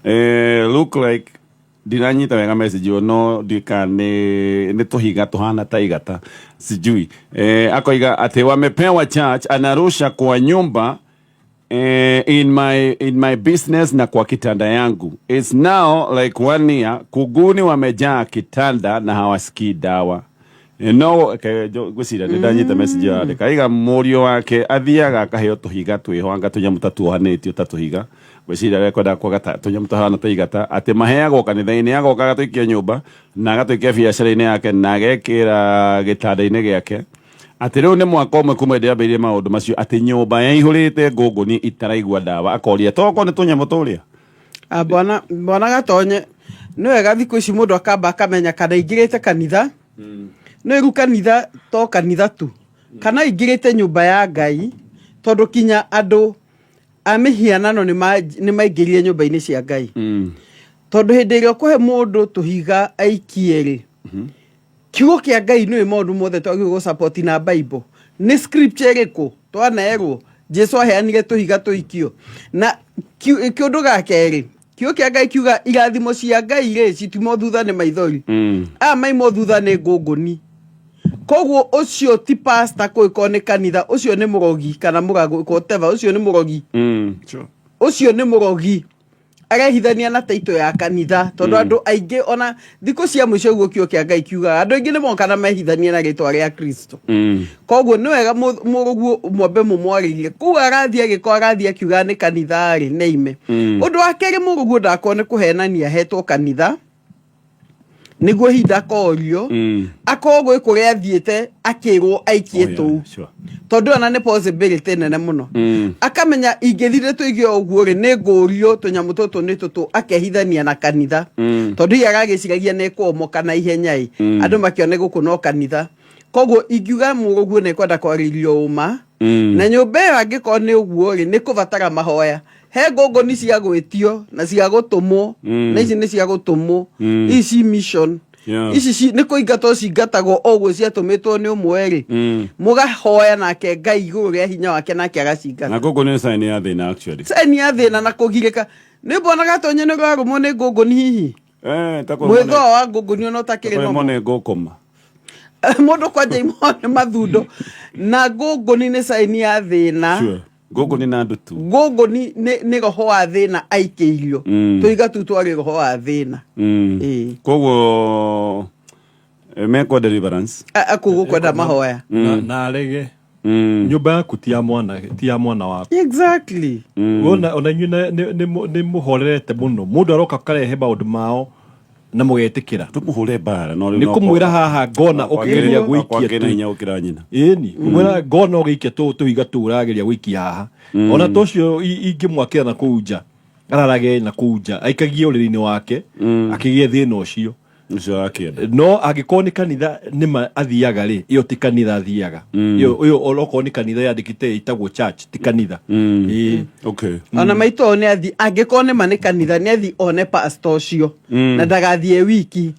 Look like ndinanyita wega message ĩyo, no ndika nĩ tũhiga tũhana ta igata, sijui. Akoiga atĩ wamepewa church, anarusha kwa nyumba, in my business na kwa kitanda yangu. It's now like one year, kuguni wamejaa kitanda na hawasikii dawa. No ngwĩciria nĩ ndanyita message ĩyo yandĩka. Aiga mũriũ wake athiaga akaheo tũhiga twĩho, anga tũnyamũ ta tuohanĩtio ta tũhiga, ngwĩciria ekwenda kwaga tũnyamũ tũhana ta igata, atĩ maheagwo kanitha-inĩ, agoka agatũikia nyũmba na agatũikia biacara-inĩ yake na agekĩra gĩtanda-inĩ gĩake, atĩ rĩu nĩ mwaka ũmwe kuma hĩndĩ yambĩrĩirie maũndũ macio, atĩ nyũmba yaihũrĩte ngũngũni itaraigua ndawa. Akoria tokorwo nĩ tũnyamũ tũrĩa. Ah, bwana Gatonye, nĩ wega thikũ ici mũndũ akamba akamenya kana aingĩrĩte kanitha nĩ rĩu kanitha to kanitha tu, kana aingĩrĩte nyũmba ya Ngai, tondũ kinya andũ a mĩhianano nĩ maingĩrire nyũmba-inĩ cia Ngai. Tondũ hĩndĩ ĩrĩa ũkũhe mũndũ tũhiga aikie rĩ, kiugo kĩa Ngai nĩwe maũndũ mothe twagĩrĩirwo gũsupport na Bible. Nĩ scripture ĩrĩkũ twanerwo Jesu aheanire tũhiga tũikio? Na kĩũndũ ga kerĩ, kiugo kĩa Ngai kiuga irathimo cia Ngai rĩ, citiumwo thutha nĩ maithori. Aya maimwo thutha nĩ ngũngũni. Koguo ũcio ti pastor, kũngĩkorwo nĩ kanitha, ũcio nĩ mũrogi kana mũragũ, whatever, ũcio nĩ mũrogi. Ũcio nĩ mũrogi arehithania na taito ya kanitha, tondũ andũ aingĩ ona thikũ cia mũico, ũguo kiugo kĩa Ngai kiugaga, andũ aingĩ nĩ moka na mehithania na rĩtwa rĩa Kristo. Koguo nĩ wega mũrũguo mwambe mũmwarĩrie kũu arathiĩ, agĩkorwo arathiĩ akiuga nĩ kanitha rĩ, nĩime. Ũndũ wa kerĩ, mũrũguo ndakorwo nĩ kũhenania ahetwo kanitha nĩguo hihi ndakorio, akorwo gwĩ kũrĩa athiĩte akĩrwo aikie tũu, tondũ ona nĩ possibility nene mũno. Akamenya ingĩthire tũige ũguo rĩ, nĩ ngũrio tũnyamũ tũtũ nĩ tũtũ, akehithania na kanitha, tondũ hihi aragĩciragia nĩ kũomoka na ihenya ĩ, andũ makĩone gũkũ no kanitha. Koguo ingiuga mũrũguo nĩ kwenda kwarĩrio ũma. Na nyũmba ĩyo angĩkorwo nĩ ũguo rĩ, nĩ kũbatara mahoya. He ngũngũni cia gwĩtio na cia gũtũmwo. Na ici nĩ cia gũtũmwo. Ici mission ici nĩ kũingatwo cingatagwo o ũguo ciatũmĩtwo nĩ ũmwe rĩ. Mũgahoya nake Ngai igũrũ rĩa hinya wake, nake agacingata. Na gũkũ nĩ sign ya thĩna actually. Sign ya thĩna na kũgirĩka. Nĩ mbona Gatonye nĩ ũrarũmwo nĩ ngũngũni hihi. Ta kũrũmwo mwĩthoo wa ngũngũni ona ũtakĩrĩ kũrũmwo nomo. Nĩ ngũkũma. Mũndũ kwanja imwe nĩ mathundo, na ngũngũni nĩ sign ya thĩna. Sure. Ngũngũni na ndutu. Ngũngũni nĩ roho wa thĩna aikĩirio. Tũiga tu twarĩ roho wa thĩna. Ĩĩ. Koguo mekwo deliverance. Kũguo kwenda mahoya. Na arege. Nyũmba yaku ti ya mwana, ti ya mwana waku. Wona ona inyuĩ nĩ mũhorerete mũno, mũndũ aroka karehe maũndũ mao na mũgetĩkĩra. Tũmũhũre mbara no rĩu nĩ kũmwĩra haha ngona ũkĩgeria gũikia kwakĩna hinya gũkĩra nyina. Ĩni kũmwĩra ngona ũgĩikia tũhiga tũu ũrageria gũikia haha, ona tũcio ingĩmwakĩra na kũu nja, ararage na kũu nja, aikagie ũrĩrĩ-inĩ wake, akĩgĩe thĩna ũcio. Ũcio akĩenda. No angĩkorwo nĩ kanitha nĩma athiaga rĩ, ĩyo ti kanitha athiaga. Ĩyo onokorwo nĩ kanitha yandĩkĩte ĩtagwo church, ti kanitha. Ĩĩ. Ona maitũ o nĩ athi, angĩkorwo nĩ ma nĩ kanitha, nĩ athi one pastor ũcio na ndagathiĩ wiki.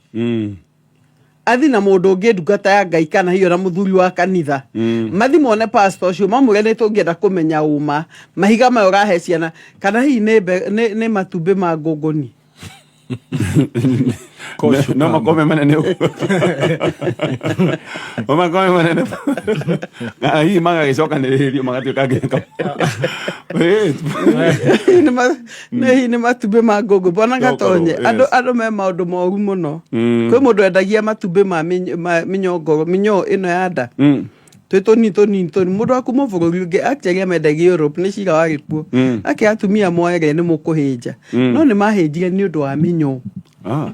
Athi na mũndũ ũngĩ, ndungata ya Ngai, kana hiyo na mũthuri wa kanitha. Mathi mone pastor ũcio, mamwĩre nĩ tũngĩenda kũmenya ũma mahiga maya ũrahe ciana, kana hihi nĩ matumbĩ ma ngũngũni. No makome manene ũguo. No makome manene. Na hihi magagĩcokanĩrĩrio magatuĩka nginya Nĩ hihi nĩ matumbĩ ma ngũngũ, bwana No Gatonye. korwo, Andũ yes. andũ me maũndũ moru mũno. Kwĩ mũndũ endagia matumbĩ ma mĩnyongoro, mĩnyoo ĩno ya nda, twĩ tũnini tũnini tũnini, mũndũ wa kuma bũrũri ũngĩ actually amendagia Europe, nĩ cira warĩ kuo. Ake atumia moere nĩ mũkũhĩnja, no nĩ mahĩnjire nĩ ũndũ wa mĩnyoo. Ah.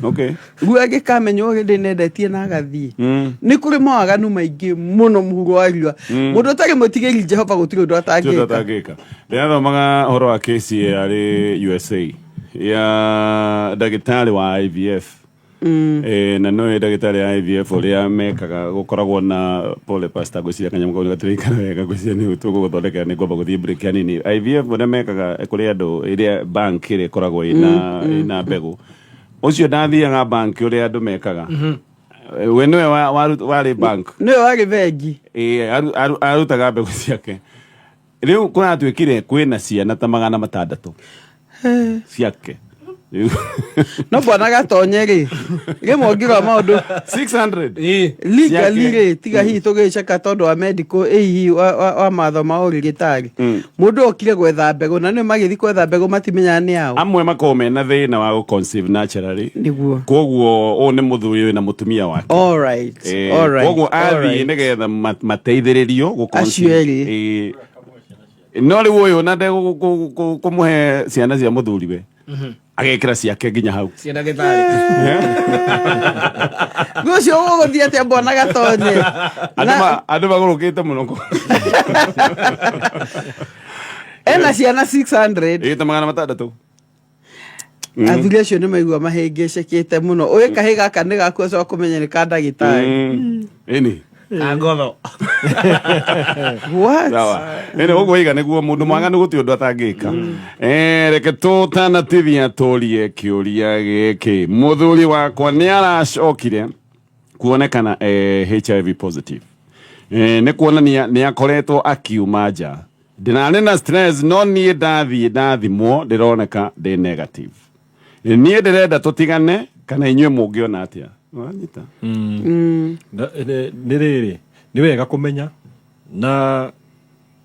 Okay. Rĩu angĩkamenya ũrĩ nendetie na agathiĩ. Nĩ kũrĩ mawaganu maingĩ mũno mũhuro wa riũa. Mũndũ ũtarĩ mũtigĩri Jehova gũtirĩ ũndũ Tio atangĩka. Atangĩka. Ndĩrathomaga ũhoro wa kesi yarĩ USA ya ndagĩtarĩ wa IVF. Na no ndagĩtarĩ ya IVF ũrĩa mekaga gũkoragwo na, pole pastor, ngwĩciria kanyamũ kau nĩgatiraikara wega, ngwĩciria nĩ tũgũgũthondekera, nĩ ngwamba gũthiĩ break hanini. IVF ũrĩa mekaga, kũrĩ andũ ĩrĩa bank ĩrĩa ĩkoragwo ĩna mbegũ, ũcio ndathiaga bank ũrĩa andũ mekaga. We nĩwe warĩ bank. Nĩwe warĩ bengi. Ĩĩ, arutaga mbegũ ciake. Rĩu kũratuĩkire kwĩna ciana ta 600. Ciake. No bwana Gatonye rĩ, rĩmwe ũngĩrora maũndũ 600. Legally Ciake. rĩ, tiga hihi tũgĩceka tondũ wa medical, ĩ hihi wa matho ma ũrigitari, mũndũ okire gwetha mbegũ na nĩ magĩthiĩ kwetha mbegũ matimenyaga nĩ ao. Amwe makoragwo mena thĩna wa gũ-conceive naturally. Nĩguo. Koguo ũyũ nĩ mũthuri wĩna mũtumia wake. All right. All right. Koguo all athiĩ right. nĩgetha mateithĩrĩrio gũ-conceive. Acio erĩ. No rĩu ũyũ na ndegũkũmũhe ciana cia mũthuriwe, agekĩra ciake nginya hau. Cia ndagĩtarĩ. Rĩu ũcio ũgũthiĩ atĩa, bwana Gatonye? Andũ andũ magũrũkĩte mũno. Ena ciana 600. Ĩta 600. Athuri acio nĩ maigua mahĩngĩcĩkĩte mũno, ũĩ kahĩ gaka nĩ gaku, acoka kũmenya nĩ ka ndagĩtarĩ. Ĩni. Angotho. What? Sawa, ĩni ũguo iga nĩguo mũndũ mwaganu gũtirĩ ũndũ atangĩka. Reke tũtanatithia tũrie kĩũria gĩkĩ. Mũthuri wakwa nĩ aracokire kuonekana HIV positive. Nĩ kuonania nĩ akoretwo akiuma nja. Ndĩrarĩ na stress, no niĩ ndathiĩ ndathimwo ndĩroneka ndĩ negative. Niĩ ndĩrenda tũtigane, kana inyuĩ mũngĩona atĩa? Wanyita? Nĩ rĩrĩ, nĩ wega kũmenya na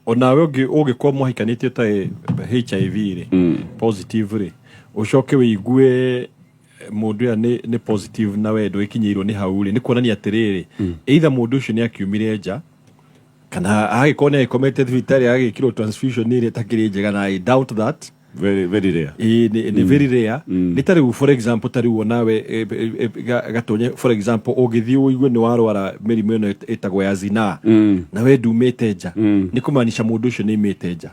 onawe ũngĩkorwo mwahikanĩtie ũtarĩ HIV rĩ, positive rĩ, ũcoke wĩigue mũndũ ũyũ nĩ positive na we ndũgĩkinyĩirwo nĩ hau rĩ, nĩ kuonania atĩrĩrĩ, either mũndũ ũcio nĩ akiumire nja kana agĩkorwo nĩ agĩkomete thibitarĩ agĩkĩrwo transfusion ĩrĩa ĩtakĩrĩ njega, na I doubt that. Very, very rare. Ĩĩ, nĩ very rare. Nĩ ta rĩu, for example, ta rĩu onawe Gatonye, for example, ũngĩthiĩ ũigue nĩ warwara mĩrimũ ĩno ĩtagwo ya zinaa na we ndumĩte nja, nĩ kũmaanisha mũndũ ũcio nĩ imĩte nja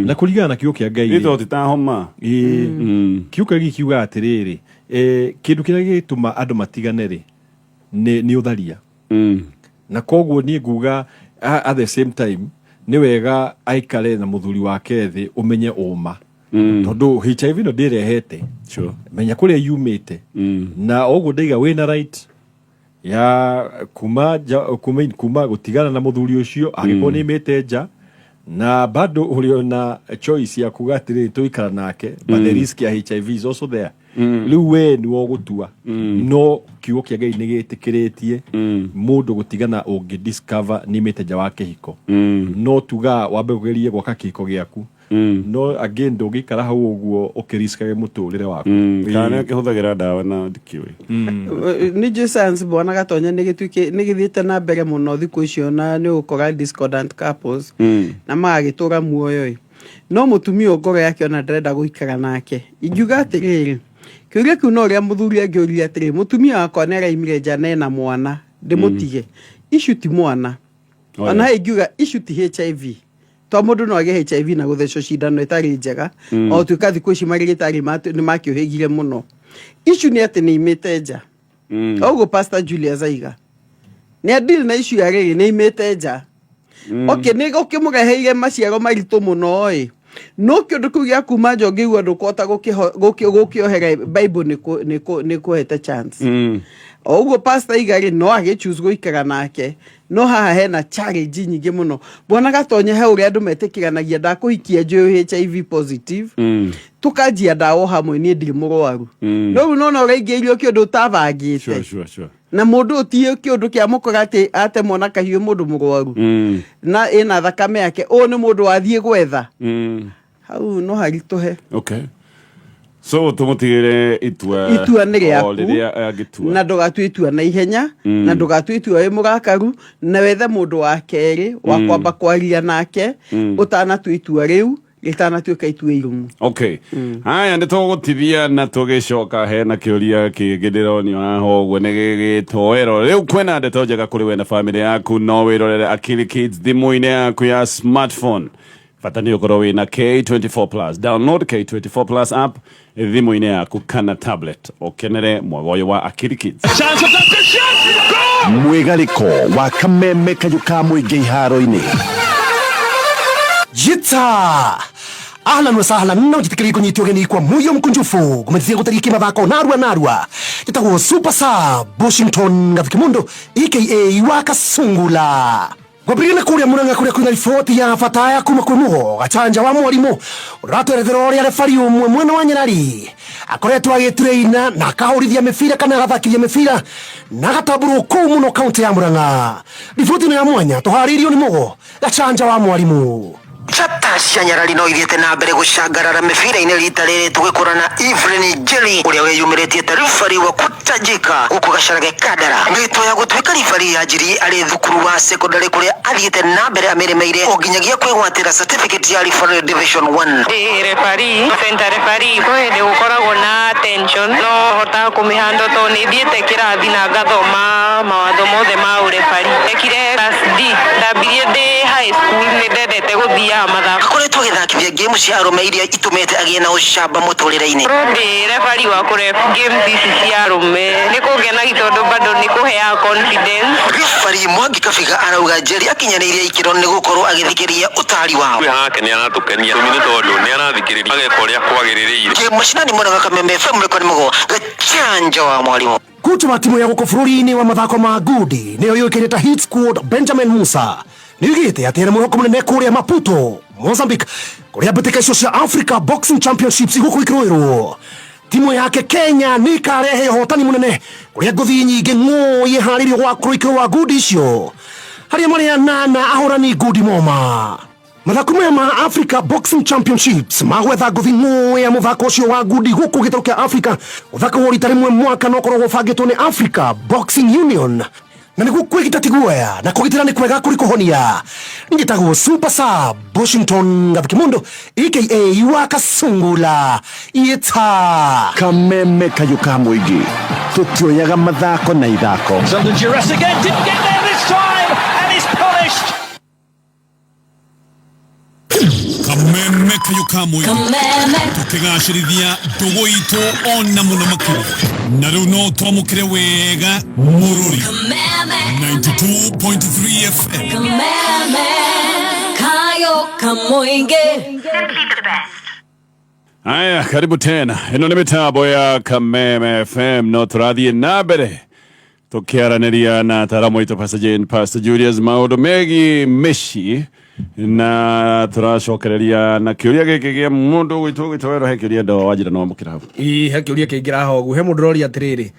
na kũringana na kiugo kĩa Ngai rĩ, Ito ti ta homa. Ĩĩ, kiugo kĩa kiugaga atĩrĩrĩ, kĩndũ kĩrĩa gĩtũma andũ matigane rĩ, nĩ ũtharia. Na koguo niĩ nguga at the same time nĩ wega aikare na mũthuri wake thĩ, ũmenye ũma, tondũ HIV ĩno ndĩrehete. Menya kũrĩa yumĩte. Na ũguo ndaiga wĩna right ya kuma nja, kuma gũtigana na mũthuri ũcio angĩkorwo nĩ imĩte nja, na bado ũrĩ ona choice ya kuga atĩrĩrĩ, tũikara nake, but the risk ya HIV is also there. Rĩu we nĩwe ũgũtua, no kiugo kĩa Ngai nĩ gĩtĩkĩrĩtie mũndũ gũtigana ũngĩ discover nĩ imĩte nja wa kĩhiko. No tuga wambe ũgerie gwaka kĩhiko gĩaku, no again ndũngĩikara hau ũguo ũkĩriskage mũtũrĩre waku. Kana nĩ akĩhũthagĩra ndawa na ndikĩũĩ. Nĩ njũĩ science, bwana Gatonye, nĩ gĩthiĩte na mbere mũno thikũ icio, na nĩ ũgũkora discordant couples na magagĩtũra muoyo ĩ, no mũtumia ũyũ ngoro yake ona ndarenda gũikara nake. Ingiuga atĩrĩrĩ, kĩũria kĩu no ũrĩa mũthuri angĩũria atĩrĩ, mũtumia wakwa nĩ araimire nja na ena mwana, ndĩmũtige? Issue ti mwana. Ona ingiuga issue ti HIV, to mũndũ no agĩe HIV na gũthecwo cindano ĩtarĩ njega, o tuĩka thikũ ici marĩgĩtarĩ nĩ makĩũhĩgire mũno. Issue nĩ atĩ nĩ imĩte nja. Ũguo Pastor Julius aiga nĩ adeal na issue ya rĩrĩ, nĩ imĩte nja. Okay, nĩ gũkĩmũreheire maciaro maritũ mũno ĩ, no kĩũndũ kĩu gĩa kuma nja ũngĩigua ndũkũhota gũkĩohera, Bible nĩ kũhete chance. O ũguo pastor iga rĩ, no agĩ choose gũikara nake, no haha hena challenge nyingĩ mũno, bwana Gatonye, he ũrĩa andũ metĩkĩranagia, ndakũhikia njũĩ HIV positive, tũkanjia ndawa o hamwe, niĩ ndirĩ mũrwaru. No rĩu nona ũraingĩirio kĩũndũ ũtabangĩte. Sure, sure, sure. Na mũndũ ũtiĩ kĩũndũ kĩa mũkora atĩ atemwo na kahiũ, mũndũ mũrwaru na ĩna thakame yake, ũyũ nĩ mũndũ wathiĩ gwetha. Hau no haritũhe. Okay. So tũmũtigĩre itua. Itua nĩ rĩaku. O rĩrĩa angĩtua. Na ndũgatue itua na ihenya, na ndũgatue itua wĩ mũrakaru, na wethe mũndũ wa kerĩ wa kwamba kwaria nake ũtanatua itua rĩu, rĩtanatuĩka itua irũmu. Okay. Haya, nĩ tũgũtithia na tũgĩcoka hena kĩũria kĩngĩ ndĩronio haha ũguo nĩ gĩgĩtoero. Rĩu kwĩna ndeto njega kũrĩ we na famĩlĩ yaku. No wĩrorere Akili Kids thimũ-inĩ yaku ya smartphone. Bata nĩ ũkorwo wĩna K24 Plus. Download K24 Plus app thimũ-inĩ yaku kana tablet, ũkenere mwago ũyũ wa Akili Kids. Mwĩgarĩko wa kameme kayũ ka mũingĩ iharo-inĩ. Jita ahlan wa sahlan, no njĩtĩkĩrie kũnyitio ũgeni kwa muyo mkunjufu kũmenyithia gũtariĩ kĩmathako narua narua. Njĩtagwo Super Sub Washington Gathikimundo, aka wa Kasungula. Ngwambĩrĩria na kũrĩa Murang'a kũrĩa kwĩna riboti ya bata ya kuma kwĩ Mũgo Gachanja wa mwarimũ ũratwerethera ũrĩa refari ũmwe mwena wa Nyarari akoretwo agĩtureina na akahũrithia mĩbira kana agathakithia mĩbira na agatambũrwo kũu mũno kaũntĩ ya Murang'a. Riboti ĩno ya mwanya tũharĩirio nĩ Mũgo Gachanja wa mwarimũ. Njata cia Nyarari no ithiĩte na mbere gũcangarara mĩbira-inĩ rita rĩrĩ tũgĩkũrana Evelyn Njeri ũrĩa wĩyumĩrĩtie ta ribari wa kũtajika gũkũ Gacarage Kandara. Mĩto ya gũtuĩka ribari yanjirie arĩ thukuru wa sekondari kũrĩa athiĩte na mbere amĩrĩmeire o nginyagia kwĩgwatĩra certificate ya referee division 1. Ndĩ referee, center referee, kwĩ hĩndĩ gũkoragwo na tension no hotaga kũmĩhandle tondũ nĩ thiĩte kĩrathi na ngathoma mawatho mothe ma ũrebari. Ndekire class D, ndambirie ndĩ high school nĩ ndendete gũthiaga mathako. Akoretwo agĩthakithia game cia arũme iria itũmĩte agĩe na ũcamba mũtũrĩre-inĩ. Korwo ndĩ referee wa kũref games ici cia arũme nĩ kũngenagia tondũ bado nĩ kũheaga confidence. Referee Mwangi Kabiga arauga Njeri akinyanĩirie ikĩro nĩ gũkorwo agĩthikĩrĩria ũtari wao. Twĩ hake nĩ aratũkenia tũmi nĩ tondũ nĩ arathikĩrĩria ageka ũrĩa kwagĩrĩrĩire. Kĩ macinani mwena wa Kameme FM rekodi Mũgo Gachanja wa mwarimũ. Kocha wa timu ya gũkũ bũrũri-inĩ wa mathako ma ngundi nĩyo yũĩkaine ta Hit Squad Benjamin Musa nĩoigĩte atĩ ena mwĩhoko mũnene kũrĩa Maputo, Mozambique kũrĩa mbĩtĩka icio cia Africa Boxing Championships igũkũ ikĩrũĩrwo. Timu yake Kenya nĩ ĩkarehe ũhotani mũnene kũrĩa ngũthi nyingĩ ng'ũĩ ĩharĩirio gwa kũrũikĩrwo wa ngundi icio harĩa marĩ anana ahũrani ngundi moma. Mathako maya ma Africa Boxing Championships ma gwetha ngũthi ng'ũĩ ya mũthako ũcio wa ngundi gũkũ gĩtarũ kĩa Africa ũthakagwo rita rĩmwe mwaka na ũkoragwo ũbangĩtwo nĩ Africa Boxing Union na nĩguo kwĩgita ti guoya na kũgitĩra nĩ kwega kũrĩ kũhonia. Njĩtagwo Super Sub Washington Gathikimundo aka wa Kasungula ita Kameme kayũ ka mũingĩ tũtioyaga mathako na ithako. Under duress again, didn't get there this time, and is punished. Kameme kayũ ka mũingĩ tũkĩgacĩrithia ndũgũ itũ ona mũno makĩria na rĩu no twamũkĩre wega mũrũri 92.3 FM. Kayo Kamoinge. Haya, karibu tena. Ĩno nĩ mĩtambo ya Kameme FM no tũrathiĩ na mbere tũkĩaranĩria na ataaramu aitũ Pastor Jane, Pastor Julius maũndũ megiĩ mĩciĩ na tũracokereria na kĩũria gĩkĩ gĩa mũndũ gwitũ gwitũ werũ he kĩũria ndo wanjĩra no wamũkĩra hau. Ĩ he kĩũria kĩingĩra haha ũguo he mũndũ ũroria atĩrĩrĩ,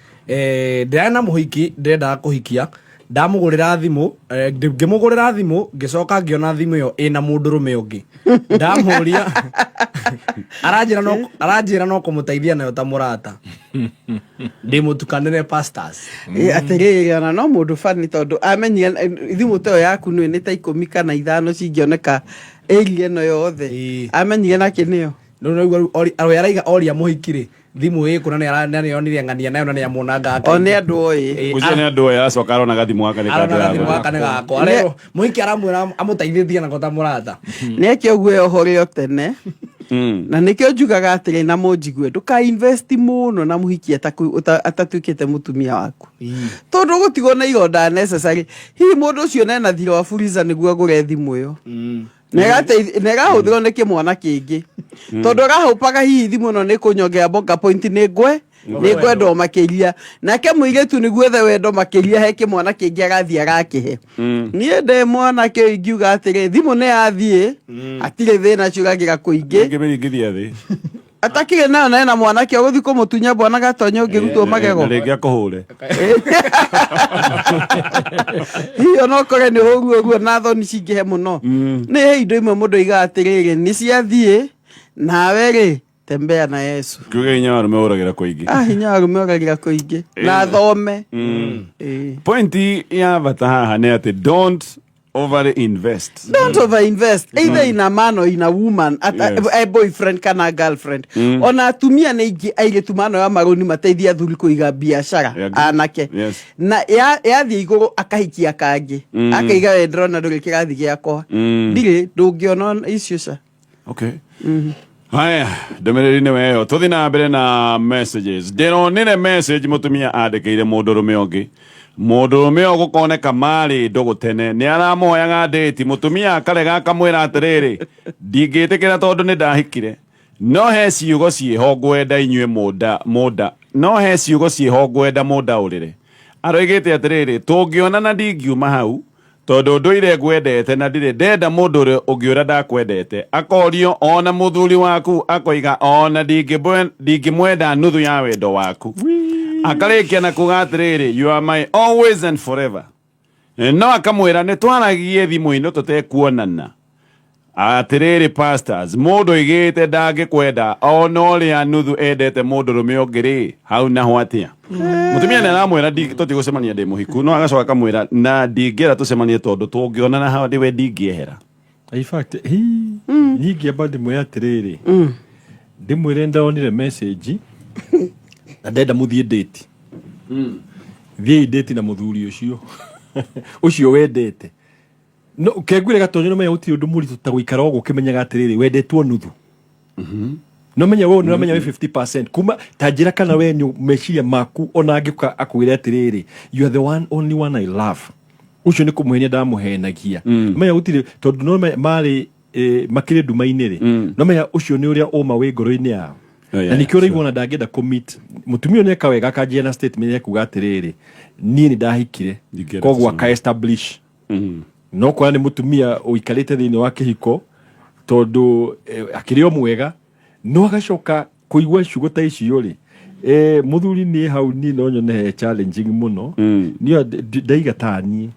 ndĩrarĩ na mũhiki ndĩrendaga kũhikia ndamũgũrĩra thimũ, ngĩmũgũrĩra thimũ ngĩcoka ngĩona thimũ ĩyo ĩna mũndũrũme ũngĩ ndamũria aranjĩra no kũmũteithia nayo ta mũrata ndĩmũtukanĩre pastors. Atĩrĩrĩ ona no mũndũ bani tondũ amenyire thimũ ta ĩyo yaku nĩ nĩ ta 15 kana 5 cingĩoneka area ĩno yothe amenyire nake nĩyo. Rĩu we araiga oria mũhiki rĩ thimũ ĩkũ na nĩonire ng'ania nayo na nĩamuonanga. O nĩ andũ oĩ. Ngwĩciria nĩ andũ oĩ acoka arona gathimũ gaka nĩ arona gathimũ gaka nĩ gakwa arerwo mũhiki aramwĩra amũteithĩtie nako ta mũrata. Nĩ eke ũguo eohore o tene na nĩkĩo njugaga atĩrĩ na mũnjigue ndũka invest mũno na mũhiki atatuĩkĩte mũtumia waku tondũ ũgũtigwo na ironda necessary hihi mũndũ ũcio nena thirĩ wa Fuliza nĩguo agũre thimũ ĩyo na ĩrahũthĩrwo nĩ kĩmwana kĩngĩ tondũ ũrahũpaga hihi thimũ ĩno nĩ kũnyongera bonga point nĩ ngwe nĩ ngwendwo makĩria nake mũirĩtu nĩguo ethe wendo makĩria he kĩmwana kĩngĩ arathiĩ arakĩhe. Niĩ ndĩ mwanake ũyũ ingiuga atĩrĩ thimũ nĩ yathiĩ hatirĩ thĩna ciũragĩra kũingĩ. Ngĩmĩringithia thĩ. Atakĩrĩ nayo na ena mwanake ũgũthiĩ kũmũtunya bwana Gatonya ũngĩrutwo magego. Na rĩngĩ akũhũre. Hihi ona ũkore nĩ ũguo ũguo na thoni cingĩhe mũno nĩ he indo imwe mũndũ aigaga atĩrĩrĩ nĩ ciathiĩ nawe rĩ tembea na Yesu. Kiuga hinya wa arũme ũragĩra kũingĩ. Ah, hinya wa arũme ũragĩra kũingĩ na thome. Point ya bata haha nĩ atĩ don't over invest. Don't over invest either in a man or in a woman at a boyfriend kana girlfriend. Ona atumia nĩ aingĩ airĩtu manoya marũni mateithie athuri kũiga biacara anake na yathiĩ igũrũ akahikia kangĩ akaiga we ndĩrona ndũrĩ kĩrathi gĩakwa ndirĩ ndũngĩona icio ca. Okay. Haya, ndũmĩrĩri nĩ weyo tũthi na mbere na messages. Ndĩronire message mũtumia andĩkĩire mũndũrũme ũngĩ mũndũrũme ũyũ gũkoneka marĩ ndũgũ tene nĩ aramũhoyaga ndĩti mũtumia akarega akamwĩra atĩrĩrĩ ndingĩtĩkĩra tondũ nĩ ndahikire no he ciugo ciĩho ngwenda inyuĩ mũnda mũnda no he ciugo ciĩho ngwenda mũndaũrĩre aroigĩte atĩrĩrĩ tũngĩonana ndingiuma hau Tondũ ndũire ngwendete na ndirĩ ndenda mũndũ ũrĩa ũngĩ ũrĩa ndakwendete. Akorio ona mũthuri waku, akoiga ona ndingĩmwenda nuthu ya wendo waku. Akarĩkia na kuga atĩrĩrĩ, "You are my always and forever." No akamwĩra nĩ twaragie thimũ-inĩ tũtekuonana. Atĩrĩrĩ pastors, mũndũ oigĩte ndangĩkwenda ona ũrĩa nuthu endete mũndũrũme ũngĩ rĩ, hau naho atĩa? Mũtumia nĩ aramwĩra tũtigũcemania ndĩ mũhiku, no agacoka akamwĩra na ndingĩenda tũcemanie tondũ tũngĩonana hau ndĩwe ndingĩehera. In fact, hi niĩ ngĩamba ndĩmwĩre atĩrĩrĩ, ndĩmwĩre ndonire message na ndenda mũthiĩ date, thiĩi date na mũthuri ũcio ũcio wendete. No kengwire gatonyo, no menya gũtirĩ ũndũ mũritũ ta gũikara ũguo ũkĩmenyaga atĩrĩrĩ, wendetwo nuthu. No menya we nĩ ũramenya wĩ 50% kuma ta njĩra kana we nĩ meciria maku, ona angĩũka akwĩre atĩrĩrĩ, "You are the one, only one I love," ũcio nĩ kũmũhenia ndamũhenagia. Menya gũtirĩ, tondũ no menya marĩ makĩrĩ nduma-inĩ rĩ, no menya ũcio nĩ ũrĩa ũma wĩ ngoro-inĩ yao. Oh, yeah, Na nĩkĩo ũraigua ona ndangĩenda commit. Mũtumia ũyũ nĩeka wega akanjia na statement ya kuga atĩrĩrĩ, niĩ nĩ ndahikire. Ndingĩenda Koguo tũcemanie. aka establish no kora nĩ mũtumia ũikarĩte thĩinĩ wa kĩhiko tondũ akĩrĩ o mwega, no agacoka kũigua ciugo ta icio rĩ, mũthuri niĩ hau niĩ no nyone he challenging mũno. Niĩ ndaiga ta niĩ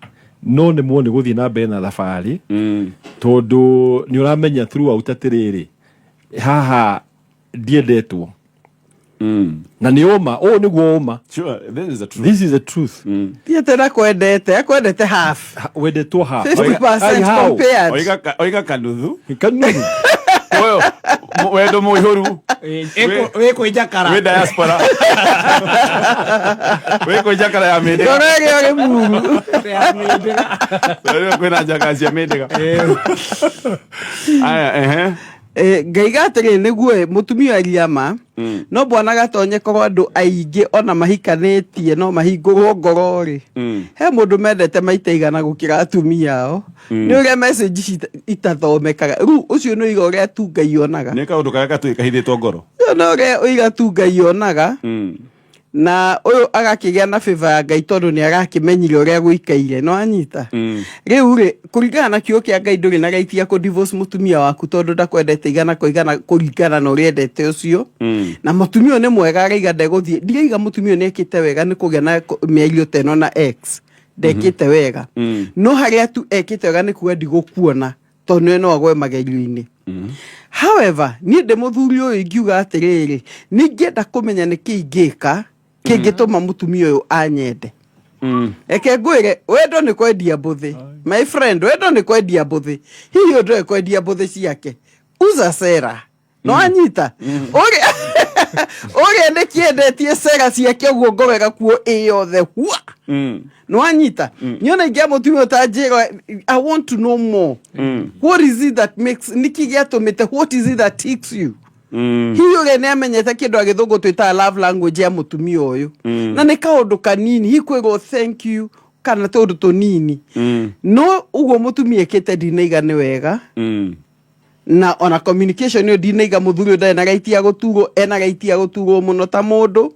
no nĩ muo nĩ gũthiĩ na mbere na thabarĩ, tondũ nĩ ũramenya throughout atĩrĩrĩ, haha ndiendetwo na nĩ ũma, ũũ nĩguo ũma. Sure, this is the truth. This is the truth. Ti atĩ ndakwendete, akwendete half. Wendetwo half. 50% Ai, how? compared. Oiga kanuthu. Kanuthu. Ũyũ wendo mũihũru. Wĩ kwĩ njakara. Wĩ diaspora, wĩ kwĩ njakara ya mĩndĩga. Ngoro ĩrĩa ĩrĩ muru. Rĩu kwĩna njakara cia mĩndĩga aya, ehe. Ngaiga atĩrĩ, nĩguo mũtumia aria ma, no bwana gatonye, korwo andũ aingĩ ona mahikanĩtie no mahingũrwo ngoro rĩ, he mũndũ mendete maita igana gũkĩra atumia ao. Nĩ ũrĩa message ici itathomekaga. Rĩu ũcio nĩ ũiga ũrĩa tu Ngai onaga. Nĩ kaũndũ karĩa katũĩ kahithĩtwo ngoro. Ũcio nĩ ũrĩa ũiga tu Ngai onaga, na ũyũ agakĩgĩa na favor ya Ngai tondũ nĩ arakĩmenyire ũrĩa gũikaire. No anyita rĩu rĩ, kũringana na kiugo kĩa Ngai, ndũrĩ na right ya kũ divorce mũtumia waku tondũ ndakwendete igana kwa igana kũringana na ũrĩa endete ũcio. Na mũtumia ũyũ nĩ mwega, araiga ndegũthiĩ. Ndiraiga mũtumia ũyũ nĩ ekĩte wega nĩ kũgĩa na mĩario ta ĩno na ex, ndekĩte wega, no harĩa tu ekĩte wega nĩ kuga ndigũkuona tondũ nĩwe no agwe magerio-inĩ. However, niĩ ndĩ mũthuri ũyũ ingiuga atĩrĩrĩ, nĩ ingĩenda kũmenya nĩkĩ ingĩka kĩngĩtũma mũtumia ũyũ anyende. Reke ngwĩre, wendo nĩ kwendia mbũthĩ, my friend, wendo nĩ kwendia mbũthĩ. Hihi ũndũ ũyũ kwendia mbũthĩ ciake, uza sera. No anyita ũrĩa ũrĩa nĩ kĩendetie sera ciake ũguo, ngoro ĩgakuo ĩ yothe hua. No anyita niona ingĩa mũtumia ũtanjĩra, "I want to know more. What is it that makes, nĩkĩ gĩatũmĩte, what is it that ticks you?" Hihi ũrĩa nĩ amenyete kĩndũ agĩthũngũ twĩtaga love language ya mũtumia ũyũ, na nĩ kaũndũ kanini, hihi kwĩrwo thank you kana tũndũ tũnini. No ũguo mũtumia ĩkĩte ndinaiga nĩ wega, na ona communication ĩyo ndinaiga mũthuri ũyũ ndarĩ na right ya gũturwo, ena right ya gũturwo mũno ta mũndũ.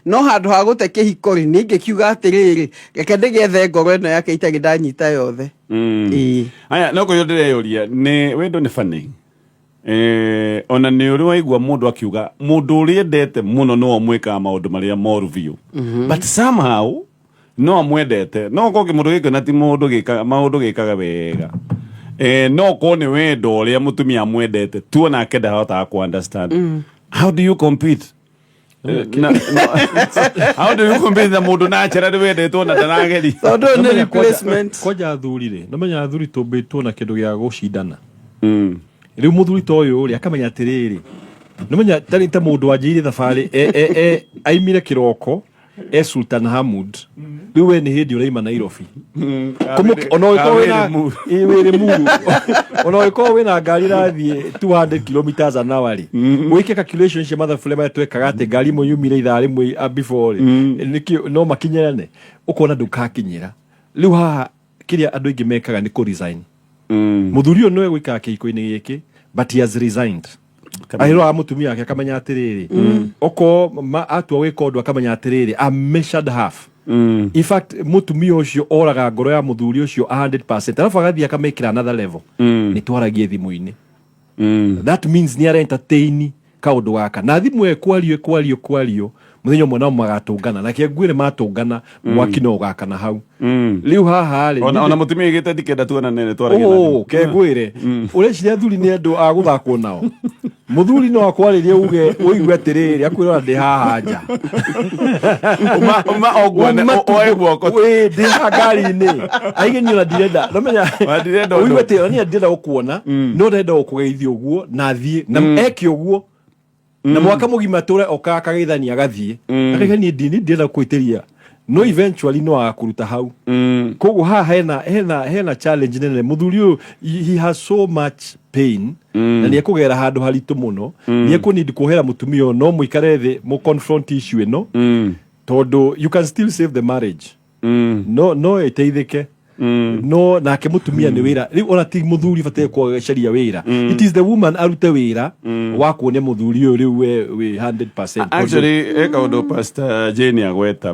No handũ ha gũte kĩhiko rĩ, niĩ ngĩkiuga atĩrĩrĩ, reke ndĩgethe ngoro ĩno yake itarĩ ndanyita yothe. Ĩĩ. Aya, no kũrĩa ndĩreyũria nĩ wendo nĩ funny. Ona nĩ ũrĩ waigua mũndũ akiuga mũndũ ũrĩa endete mũno nĩwe ũmwĩkaga maũndũ marĩa moru biũ, but somehow no amwendete. No korwo kĩmũndũ gĩkĩ na ti mũndũ gĩkaga maũndũ gĩkaga wega, no korwo nĩ wendo ũrĩa mũtumia amwendete tu, onake ndahotaga ku understand. How do you compete? How do you compete na mũndũ naturally wendetwo na ndarageria? Tondũ nĩ Nomenya replacement. Kwanja athuri rĩ, nomenya athuri tũmbĩtwo na kĩndũ gĩa gũcindana. Rĩu mũthuri ta ũyũ rĩ, akamenya atĩrĩrĩ, nomenya tarĩ ta mũndũ wanjĩire thabarĩ aimire kĩroko e Sultan Hamud, rĩu we nĩ hĩndĩ ũraima Nairobi. Ona ũngĩkorwo wĩna ĩ, wĩ Limuru, ona ũngĩkorwo wĩna ngari ĩrathiĩ 200 kilometers an hour rĩ, wĩke calculation cia mathabu marĩa twekaga atĩ ngari ĩmwe yumire ithaa rĩmwe before rĩ, nĩkĩo no makinyĩrane, ũkona ndũkakinyĩra. Rĩu haha kĩrĩa andũ aingĩ mekaga nĩ kũ resign. Mũthuri ũyũ nĩwe gũikara kĩhiko-inĩ gĩkĩ, but he has resigned. Ahĩroraga mũtumia wake akamenya atĩrĩrĩ, okorwo atua gwĩka ũndũ akamenya atĩrĩrĩ, I'm measured half. In fact, mũtumia ũcio oraga ngoro ya mũthuri ũcio 100%, alafu agathiĩ akamĩkĩra another level. Nĩ twaragie thimũ-inĩ. That means nĩ ara entertain kaũndũ gaka na thimũ ĩyo kwario kwario kwario. Mũthenya ũmwe nao magatũngana, na kĩnguĩre matũngana, mwaki no ũgakana hau. Rĩu haha rĩ, Ona mũtumia igĩte ndikenda tuonane, nĩ twaragia na Oh, thimũ. kengwĩre, ũreciria athuri nĩ andũ a gũthakwo nao? Mũthuri no akwarĩrie uge ũigue atĩrĩrĩ, akwĩra ona ndĩ haha nja. Uma o Uma tu- oe guoko. Ĩ, ndĩ haha ngari-inĩ aige niĩ ona ndirenda nomenya. Ona ndirenda ũndũ. Ũigue atĩ ona niĩ ndirenda gũkuona, no ndĩrenda gũkũgeithia ũguo na thiĩ na eke ũguo na mwaka mũgima tũre okaga akageithania agathiĩ akaiga niĩ ndirenda gwĩtĩria, no eventually no agakũruta hau. Koguo haha hena challenge nene. Mũthuri ũyũ, he has so much pain na nĩ ekũgera handũ haritũ mũno. Nĩ ekũnid kuohera mũtumia ũyũ, no mũikare thĩ mũ confront issue ĩno, tondũ you can still save the marriage. No ĩteithĩke, no nake mũtumia nĩ wĩra rĩu, ona ti mũthuri bataire kũcaria wĩra. It is the woman arute wĩra wa kuonia mũthuri ũyũ rĩu we wĩ 100%. Actually, he kaũndũ Pastor Jane agweta,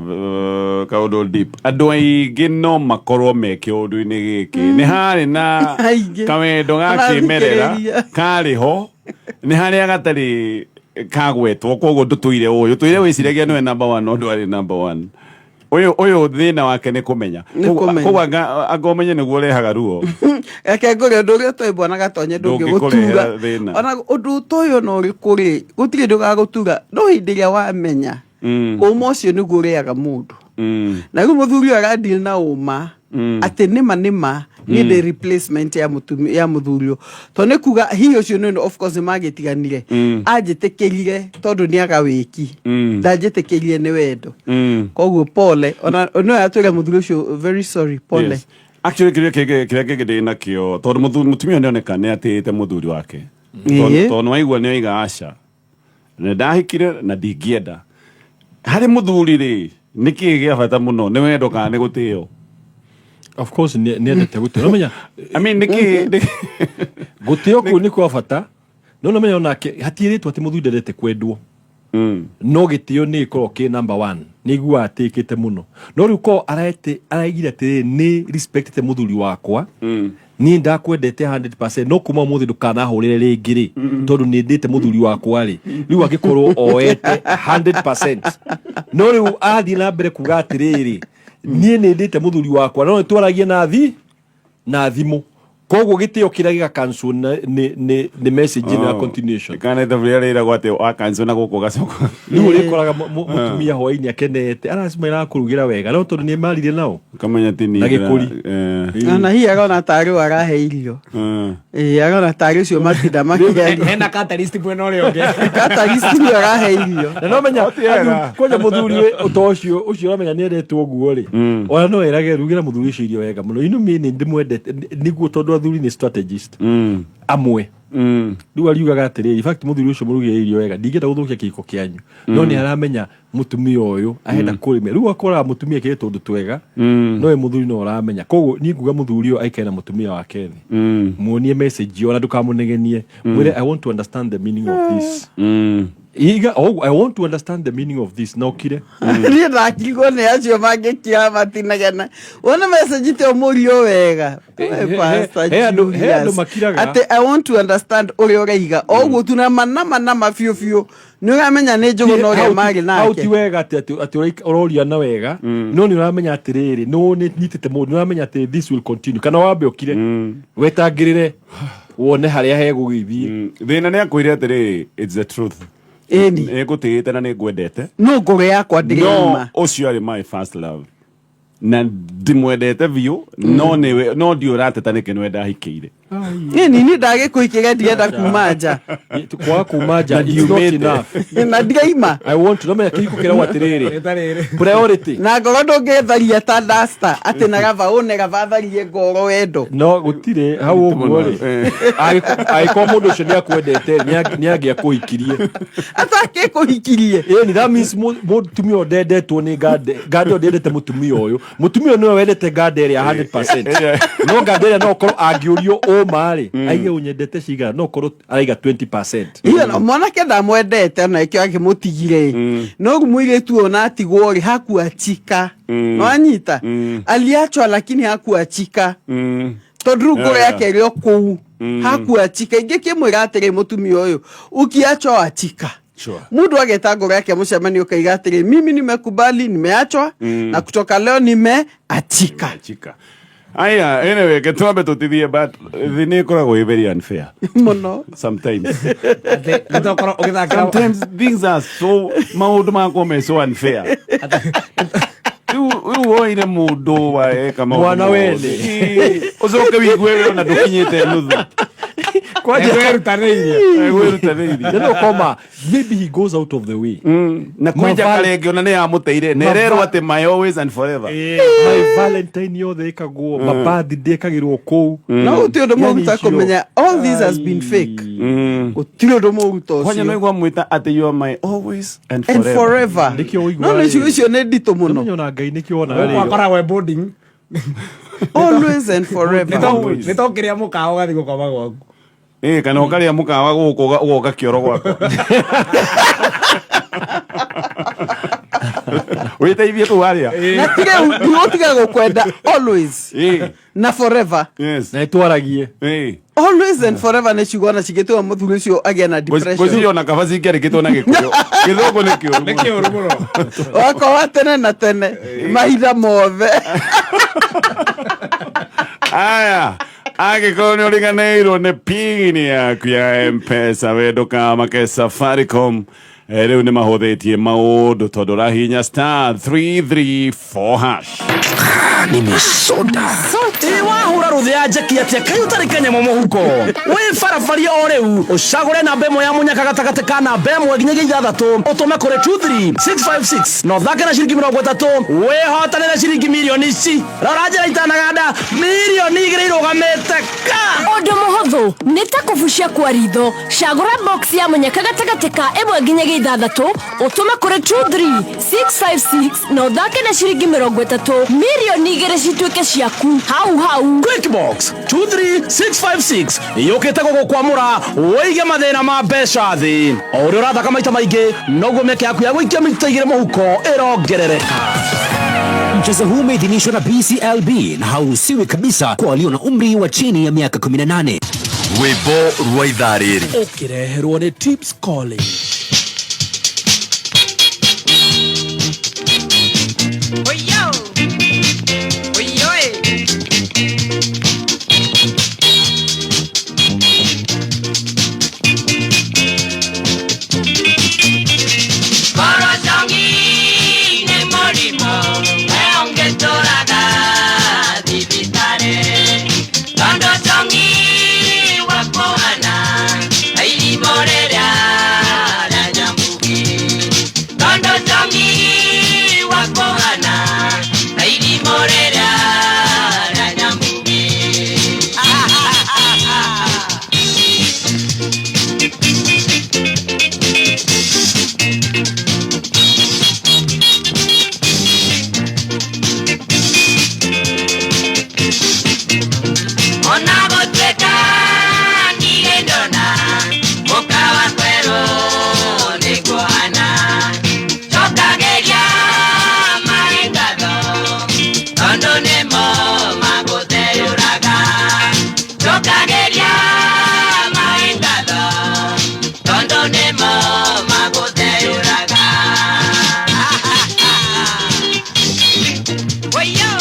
kaũndũ deep. Andũ aingĩ no makorwo me kĩũndũ-inĩ gĩkĩ nĩ harĩ na Aingĩ. kawendo ga kĩmerera. Marathikĩrĩria. Karĩ ho nĩ harĩa gatarĩ kagwetwo, koguo ndũtũire ũyũ ũtũire wĩciragia nĩwe number one, no ndwarĩ number one. Ũyũ thĩna wake nĩ kũmenya. Nĩ kũmenya. Koguo anga ũmenye nĩguo ũrehaga ruo. Reke ngũre ũndũ ũrĩa ũtoĩ, bwana Gatonye, Ndũngĩkũrehera ndũngĩgũtura. thĩna. Ona ũndũ ta ũyũ no ũrĩkũ rĩ, gũtirĩ ndũgagũtura, no hĩndĩ ĩrĩa wamenya ũma ũcio nĩguo ũrĩaga mũndũ. Na rĩu mũthuri ũyũ aradeal na ũma atĩ nĩma nĩma niĩ ndĩ replacement ya mũtumi ya mũthuri ũyũ, tondũ nĩ kuga hihi ũcio nĩ of course nĩ magĩtiganire, anjĩtĩkĩrire tondũ nĩ aga wĩki, ndanjĩtĩkĩrire nĩ wendo. Koguo pole, ona no atwĩre mũthuri ũcio very sorry, pole. Yes. Actually, kĩrĩa kĩngĩ ndĩ nakĩo, tondũ mũtumia nĩ oneka nĩ atĩĩte mũthuri wake. Tondũ waigua nĩ oiga aca nĩ ndahikire na ndingĩenda harĩ mũthuri rĩ, nĩ kĩĩ gĩa bata mũno, nĩ wendo kana nĩ gũtĩo? Of course nĩ endete gũtĩo, nomenya. I mean, nĩ kĩĩ Gũtĩo kũu nĩ kwa bata, no nomenya onake hatiĩrĩtwo atĩ mũthuri ndendete kwendwo. No gĩtĩo nĩ ĩkorwo kĩ number one, nĩ iguaga atĩkĩte mũno, no rĩu korwo arete araigire atĩrĩrĩ, nĩ respectete mũthuri wakwa, niĩ ndakwendete 100%, no kuma ũmũthĩ ndũkanahũrĩre rĩngĩ rĩ, tondũ nĩ ndĩte mũthuri wakwa rĩ. Rĩu angĩkorwo oete 100%, no rĩu athiĩ na mbere kuga atĩrĩrĩ, niĩ nĩ ndĩte mũthuri wakwa, no nĩ twaragie na thimũ, koguo gĩtĩo kĩrĩa gĩgacancel nĩ message ĩno ya continuation. Kana ithabu rĩrĩa rĩragwo atĩ wacancel na gũkũ ũgacoka. Rĩu ũrĩkoraga mũtumia hwainĩ akenete aracima irakũrugĩra wega, no tondũ nĩ maririe nao. Ũkamenya ti Na gĩkũri. Ona hihi arona tarĩ ũyũ arahe irio. Ĩĩ, arona tarĩ ũcio matinda makĩaria. Hena catalyst mwena ũrĩa ũngĩ. Catalyst nĩwe arahe irio. Na no menya Tiega. kwanja mũthuri ũta ũcio ũramenya nĩ endetwo ũguo rĩ, ona no erage rugĩra mũthuri ũcio irio wega mũno inu mi nĩ ndĩmwendete nĩguo, tondũ athuri nĩ strategist amwe. Rĩu ariugaga atĩrĩrĩ, in fact mũthuri ũcio mũrugĩre irio wega, ndingĩenda gũthũkia kĩhiko kĩanyu, no nĩ aramenya mũtumia ũyũ arenda kũrĩmia. Rĩu akoraga mũtumia ekĩrĩte ũndũ twega, no we mũthuri no ũramenya. Koguo niĩ nguga mũthuri ũyũ aikare na mũtumia wake thĩ, muonie message ona ndũkamũnegenie, mwĩre, "I want to understand the meaning of this." Iga, "Oh, I want to understand the meaning of this," na ũkire. Niĩ ndakirwo nĩ acio mangĩkira matinegena wona message te mũrio wega. We, Pastor He andũ Julius. makiraga. Atĩ "I want to understand" ũrĩa ũraiga o ũguo tu na manama nama biũ biũ, nĩ ũramenya nĩ njũgũ na ũrĩa marĩ Hau ti nake. wega atĩ ũroria na wega, no nĩ ũramenya atĩrĩrĩ, no nĩ nyitĩte mũndũ, nĩ ũramenya atĩ this will continue, kana wambe ũkire wetangĩrĩre wone harĩa hegũgĩthiĩ. Thĩna nĩ akwĩre atĩrĩrĩ, it's the truth. Ĩni. Nĩ ngũtĩĩte na nĩ ngwendete. No ngoro yakwa No ndĩraima. ũcio arĩ my first love na ndimwendete biũ, no nĩwe, no ndiũ ũrateta nĩkĩ nĩwe ndahikĩire. Ĩni, niĩ ndagĩkũikĩra ndirenda kuma nja. Kwaga kuma nja Na it's not ndiumĩte. enough. Na ndiraima. I want to nomenya kĩhiko kĩragwo atĩrĩrĩ, priority. Na ngoro ndũngĩtharia ta duster atĩ na gaba ũne gaba tharie ngoro wendo. No gũtirĩ hau ũguo rĩ. Angĩkorwo mũndũ ũcio nĩ akwendete, nĩ angĩakũhikirie. Atakĩkũhikirie. Ĩni, that means mũtumia ũyũ ndendetwo nĩ ngande, ngande ũyũ ndendete mũtumia ũyũ, mũtumia ũyũ nĩwe wendete ngande ĩrĩa 100%, no ngande ĩrĩa no ũkorwo angĩũrio Ũma rĩ, aige ũnyendete cigana, no korwo araiga 20%. Iyo no mwanake ndamwendete ona ikio akĩmũtigire. No rĩu mũirĩtu ũyũ na atigwo rĩ, hakuachika. Nwanyita, aliachwa lakini hakuachika, tondũ rĩu ngoro yake ĩrĩ o kũu, hakuachika. Ingĩkĩmwĩra atĩrĩ, mũtumia ũyũ, ukiachwa wachika. Mundu ageta ngoro yake mũcemanio kaiga atĩrĩ, mimi nimekubali nimeachwa, na kutoka leo nimeachika. Chika. Aya, anyway, ke twambe tutithie, but thĩ nĩ ĩkoragwo ĩ very unfair mũno. Sometimes. Nĩtokorwo ũgĩthakĩra. Sometimes things are so, maũndũ makwa me so unfair. Rĩu woire mũndũ waeka maũndũ Mwana mothe. wene. Ĩ, ũcoke wigue we ona ndũkinyĩte nuthu. Kwĩrutanĩirie. Wĩrutanĩirie. No koma maybe he goes out of the way. Na kwĩnja karenge ona nĩ yamũteire na ĩrerwo atĩ my always and forever. My Valentine yothe ĩkagwo, ma birthday ĩkagĩrwo kũu. No gũtirĩ ũndũ Yani mũru ta icio- kũmenya all this has been fake. Gũtirĩ ũndũ mũru ta Kwanja no ũcio. igua mwĩta atĩ you are my always and And forever. forever. Nĩkĩo ũiguaga No nĩ ciugo rĩrĩ. icio nĩ nditũ mũno. Nĩmenya ona Ngai nĩkĩo ona Gũkũ rĩrĩ. akoragwo e boarding. Always and forever. Nĩ to kĩrĩa mũkawa ũgathiĩ gũkoma gwaku. Ĩ, kana ũkarĩa mũkawa gũkũ ũgoka kĩoro gwakwa wĩteithie kũu harĩa. Na tige ndigũtiga gũkwenda always Ĩ, na forever. Yes. Na ĩtwaragie. Ĩ. Always and forever nĩ ciugo ona cingĩtũma mũthuri ũcio agĩe na depression. Ngwĩciria ona kaba cingĩarĩkĩtwo na Gĩkũyũ, Gĩthũngũ nĩ kĩũru. Nĩ kĩũru mũno. Wakwa wa tene na tene, mahinda mothe. Aya, angĩkorwo nĩ ũriganĩirwo nĩ pini yaku ya Mpesa, we ndũkamake. Safaricom rĩu nĩ mahũthĩtie maũndũ tondũ ũrahihinya *334#. Nimesota. Wahũra rũthĩ ya njeki atĩa kaĩ ũtarĩ kanyamũ mũhuko wĩ barabaria o rĩu ũcagũre namba ĩmwe ya mũnyaka gatagatĩ ka namba ĩmwe nginyagia ithathatũ, ũtũme kũrĩ 23656 na ũthake na ciringi 30, wĩhotanĩre ciringi mirioni ici. Rora njĩra itanaganda, mirioni 2 irũgamĩte ka. Ũndũ mũhũthũ nĩ ta kũbucia kwa ritho. Cagũra box ya mũnyaka gatagatĩ ka ĩmwe nginyagia ithathatũ, ũtũme kũrĩ 23656 na ũthake na ciringi 30, mirioni 2 cituĩke ciaku hau hau. Quickbox 23656 yũkĩte gũgũkwamũra wĩige mathĩna ma mbeca thĩ. O ũrĩa ũrathaka maita maingĩ, noguo mĩeke yaku ya gũikia mita 2 mũhuko ĩrongerereka. Mchezo huu umeidhinishwa na BCLB na hauruhusiwi kabisa kwa walio na umri wa chini ya miaka 18. Rwĩmbo rwa ithaa rĩrĩ ũkĩreherwo nĩ Tips College. Oyo! Oyoe! Korocongi nĩ mũrimũ we ũngĩtũraga thibitarĩ, tondũ congi wakũhana ta irimũ rĩrĩa rĩa nyambugi, tondũ congi wakũhana ta irimũ rĩrĩa rĩa nyambugi. Ona gũtuĩka ndirĩ ndona mũkawa kwerũ nĩkuhana, cokagĩria maĩ ngatho tondũ nĩmo magũteyũraga, cokagĩria maĩ ngatho tondũ nĩmo magũteyũraga. Oyo!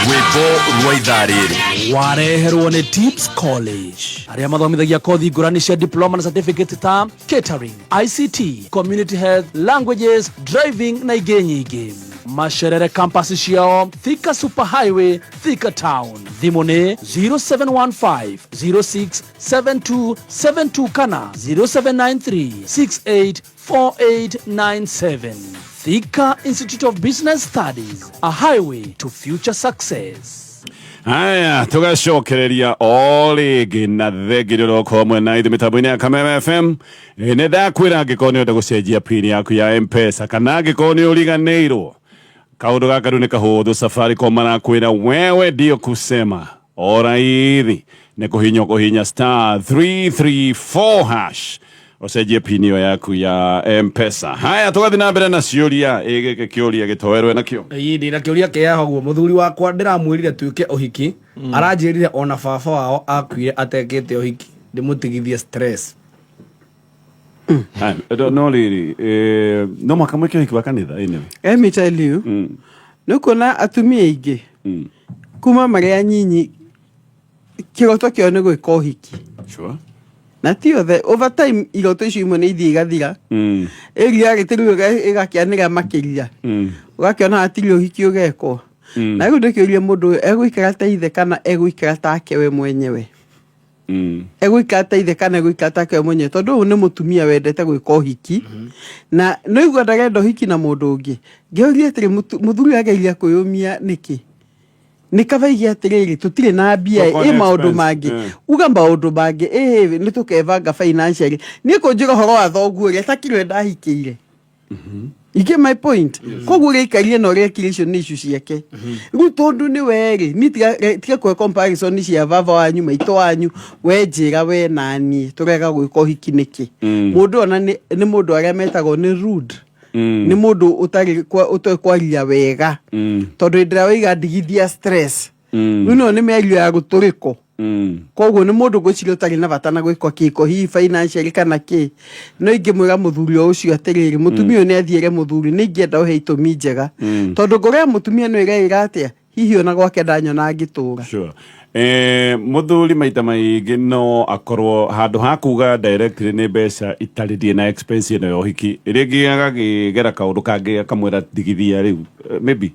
Rwĩmbo rwa ithaa rĩrĩ Wareherwo nĩ Tips College, arĩa mathomithagia kothi ngũrani cia diploma na certificate ta catering, ICT, community health, languages, driving na ingĩ nyingĩ. Macerere campus ciao Thika Super Highway, Thika Town. Thimũ nĩ 0715 067272 kana 0793 684897. Thika Institute of Business Studies, a highway to future success. Haya, tugacokereria o rĩngĩ na thengi nĩ ũrokorwo mwena ithu mĩtambo-inĩ ya Kameme FM. Nĩ ndakwĩra angĩkorwo nĩ ũrenda gũcenjia pin yaku ya M-Pesa kana angĩkorwo nĩ ũriganĩirwo, kaũndũ gaka rĩu nĩ kahũthũ. Safaricom marakwĩra wewe ndio kusema o raithi nĩ kũhinya kũhinya star 334 hash ũcenjie pin ĩyo yaku ya M-Pesa. Haya, tũgathiĩ na mbere na ciũria. Ĩ gĩkĩ kĩũria gĩtoerwe nakĩo. Ĩĩ, ndĩna kĩũria kĩaho guo. Mũthuri wakwa ndĩramwĩrire tuĩke ũhiki, aranjĩrire ona baba wao akuire atekĩte ũhiki, ndĩmũtigithie stress. Haya, no rĩrĩ, no mũhaka mwĩke ũhiki wa kanitha anyway. Let me tell you, nĩ ũkuona atumia aingĩ kuma marĩ anyinyi kĩroto kĩao nĩ gwĩka ũhiki. Na ti othe, over time iroto icio imwe nĩ ithiĩ igathira. Ĩ reality rĩu ĩgakĩanĩra makĩria, ũgakĩona hatirĩ ũhiki ũgekwo. Na rĩu ndĩkĩũrie mũndũ ũyũ egũikara ta ithe kana egũikara take we mwenyewe? Egũikara ta ithe kana egũikara take we mwenyewe? Tondũ ũyũ nĩ mũtumia wendete gwĩka ũhiki na no igua ndarenda ũhiki na mũndũ ũngĩ. Ngĩũria atĩrĩ, mũthuri ageria kwĩyũmia nĩkĩ? Nĩ kaba ige atĩrĩrĩ, tũtirĩ na mbia. Okorwo ĩ nĩ maũndũ expense, mangĩ, uga maũndũ mangĩ, ĩ nĩ tũkebanga financially. Niĩ kũnjĩra ũhoro wa thoguo ũrĩa takĩrwe ndahikĩire. You get my point? Koguo ũrĩa aikarire na ũrĩa ekire, icio nĩ issue ciake rĩu, tondũ nĩ werĩ niĩ tiga kũhe comparison cia baba wanyu, maitũ wanyu. We njĩra we naniĩ tũrega gwĩka ũhiki nĩkĩ? Mũndũ ona nĩ mũndũ arĩa metagwo nĩ rude, nĩ mũndũ ũtarĩ ũtoĩ kwaria wega, tondũ hĩndĩ ĩrĩa waiga ndigithia stress, rĩu no nĩ mĩario ya gũtũrĩko. Koguo nĩ mũndũ ngwĩciria ũtarĩ na bata na gwĩka kĩko hihi financially kana kĩ. No ingĩmwĩra mũthuri o ũcio atĩrĩrĩ, mũtumia ũyũ nĩ athiĩre mũthuri, nĩ ingĩenda ũhe itũmi njega, tondũ ngoro ya mũtumia no ĩreĩra atĩa hihi ona gwake ndanyona ngĩtũra. Sure. Muthuri maita maingĩ no akorwo handũ ha kuga directly nĩ mbeca itarĩ, ndirĩ na expense ĩno ya ũhiki, rĩngĩ agakĩgera kaũndũ kangĩ akamwĩra ndigithia rĩu. Maybe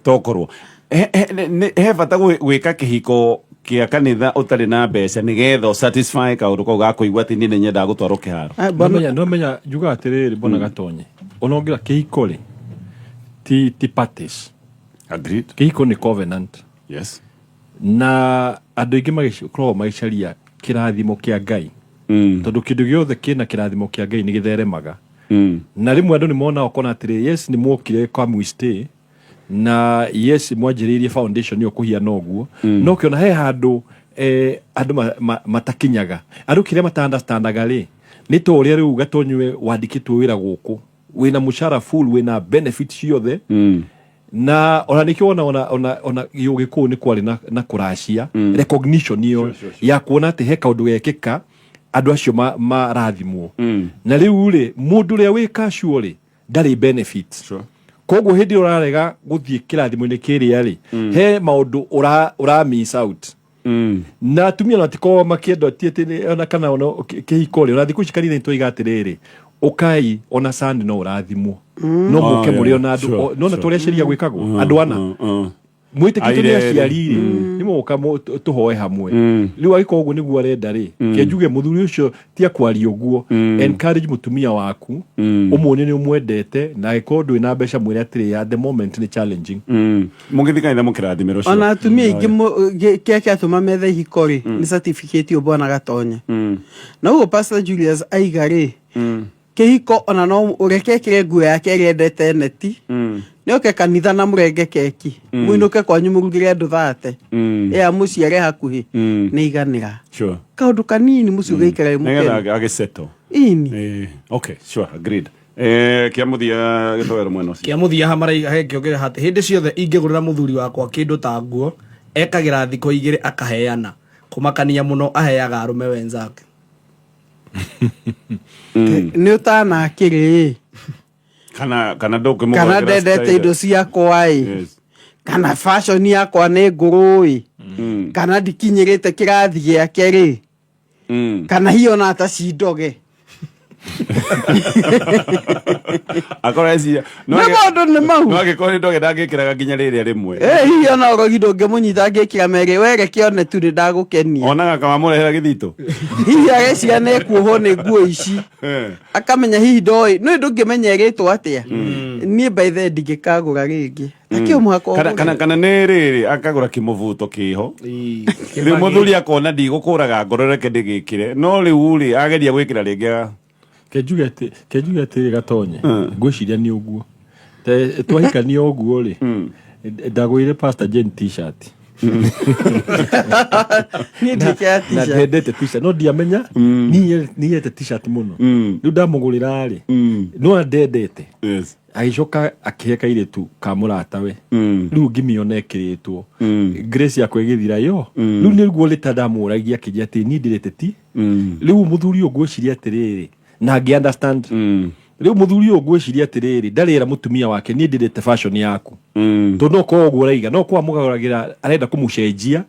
tokorwo he bata gwĩka kĩhiko kĩa kanitha ũtarĩ na mbeca nĩgetha satisfy kaũndũ kau ga kũigua atĩ niĩ nĩ nyendaga gũtwarwo kĩharo. Ah, bwana- No menya njugaga atĩrĩrĩ, mbona gatonye ona ũngĩra kĩhiko rĩ ti parties. Agreed. Kĩhiko nĩ covenant. Na andũ aingĩ magĩkoragwo magĩcaria kĩrathimo kĩa Ngai, tondũ kĩndũ gĩothe kĩna kĩrathimo kĩa Ngai nĩ gĩtheremaga. Na rĩmwe andũ nĩ monaga ũkona atĩrĩ, yes, nĩ mwokire kwa stay na yes, mwanjĩrĩirie foundation ĩyo kũhiana ũguo, no ũkĩona he handũ andũ matakinyaga, andũ kĩrĩa mata-understandaga rĩ, nĩ ta ũrĩa rĩu gatonywe wandĩkĩtwo wĩra gũkũ, wĩna mũcara full, wĩna benefit ciothe, na ona nĩkĩo ona gĩkũyũ nĩ kwarĩ na kũracia recognition ĩyo ya kuona atĩ he kaũndũ gekĩka, andũ acio marathimwo. Na rĩu rĩ, mũndũ ũrĩa wĩ casual rĩ ndarĩ benefit. Koguo hĩndĩ ĩrĩa ũrarega gũthiĩ kĩrathimo-inĩ kĩrĩa rĩ, he maũndũ ũra miss out. Na atumia matikoragwo makĩenda ti atĩ ona kana ona kĩhiko rĩ, ona thikũ ici kanitha-inĩ tũiga atĩrĩrĩ, ũkai ona Sunday no ũrathimwo, no mũke mũrĩ ona andũ nona tũrĩa sheria gwĩkagwo andũ ana mwĩtĩkĩtio nĩ Airere. aciari rĩ, nĩ mũgoka tũhoe hamwe. Rĩu angĩkorwo ũguo nĩguo arenda rĩ, kĩnjuge mũthuri ũcio tia kwaria ũguo, encourage mũtumia waku, ũmuonie nĩ ũmwendete, na angĩkorwo ndũrĩ na mbeca, mwĩre atĩrĩ, at the moment nĩ challenging. Mũgĩthiĩ kanitha mũkĩrathimĩrwo, sure. Ona atumia aingĩ kĩrĩa kĩatũma methe ihiko rĩ nĩ certificate ũyũ bwana gatonye. Na ũguo Pastor Julius aiga rĩ, kĩhiko ona no ũreke ĩkĩre nguo yake ĩrĩa endete neti, nĩoke kanitha na mũrenge keki, mũinũke kwanyu mũrugĩre andũ 30 ĩa mũciare hakuhĩ, nĩ iganĩra. Kaũndũ kanini mũciĩ ũgaikara wĩ Nĩgetha mũkenu. Agĩsettle. Ini. Okay, sure, agreed. Kĩa mũthia gĩtowero mwena ũcio. Kĩa mũthia ha maraiga he kĩongere hatĩ hĩndĩ ciothe ingĩgũrĩra mũthuri wakwa kĩndũ ta nguo, ekagĩra thikũ 2 akaheana, kũmakania mũno aheaga arũme wenzake. Nĩ ũtanakĩrĩ. Kana ndũngĩmũgũrĩra Kana ndendete style. indo ciakwa ĩ, kana fashion yakwa nĩ ngũrũ ĩ, kana ndikinyĩrĩte kĩrathi gĩake rĩ, kana hihi ona ta cindoge. Akorwo eciria Nĩ maũndũ nĩ mau. No angĩkorwo nĩ ndoge ndangĩkĩraga nginya rĩrĩa rĩmwe. Ĩ hihi ona ũrogi ndũngĩmũnyita angĩkĩra merĩ were kĩone tu nĩ ndagũkenia. Onaga kamamũrehera gĩthitũ. Hihi ageciria nĩ kuohwo nĩ nguo ici. Akamenya hihi ndoĩ nĩ ndũngĩmenya ĩrĩtwo atĩa. Niĩ by the way ndingĩkagũra rĩngĩ. Takĩ mũhaka Kana ũgũre. kana kana nĩ rĩrĩ akagũra kĩmũbuto kĩho. Rĩu mũthuri akona ndigũkũraga ngoro reke ndĩgĩkĩre. No rĩu rĩ ageria gwĩkĩra rĩngĩ Kenjuge atĩ gatonye ngwĩciria nĩ ũguo twahikania ũguo rĩ ndagũire Pastor Jane t-shirt. Niĩ ndiĩkĩraga Na t-shirt. ndendete t-shirt no ndiamenya niĩ t-shirt mũno rĩu ndamũgũrĩra rĩ no andendete agĩcoka akĩhe kairĩtu ka mũratawe rĩu ngĩmĩona ĩkĩrĩtwo grace yakwa ĩgĩthira yo rĩu nĩguo rĩta ndamũragia akĩnjĩra atĩ niĩ ndĩrĩte ti rĩu mũthuri ũyũ ngwĩciria atĩrĩrĩ na ngĩ understand rĩu mũthuri ũyũ ngwĩciria atĩrĩrĩ ndarĩra mũtumia wake niĩ ndĩrĩte fashion yaku tondũ no korwo ũguo ũraiga no korwo amũgũragĩra arenda kũmũcenjia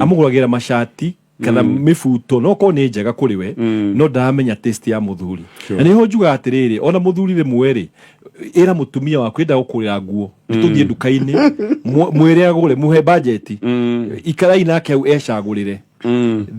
amũgũragĩra macati kana mĩbuto no korwo nĩ njega kũrĩ we no ndaramenya taste ya mũthuri na nĩho njugaga atĩrĩrĩ ona mũthuri rĩmwe rĩ ĩra mũtumia waku enda gũkũrĩra nguo tũthiĩ nduka-inĩ mwĩre agũre mũhe budget ikarai nake hau ecagũrĩre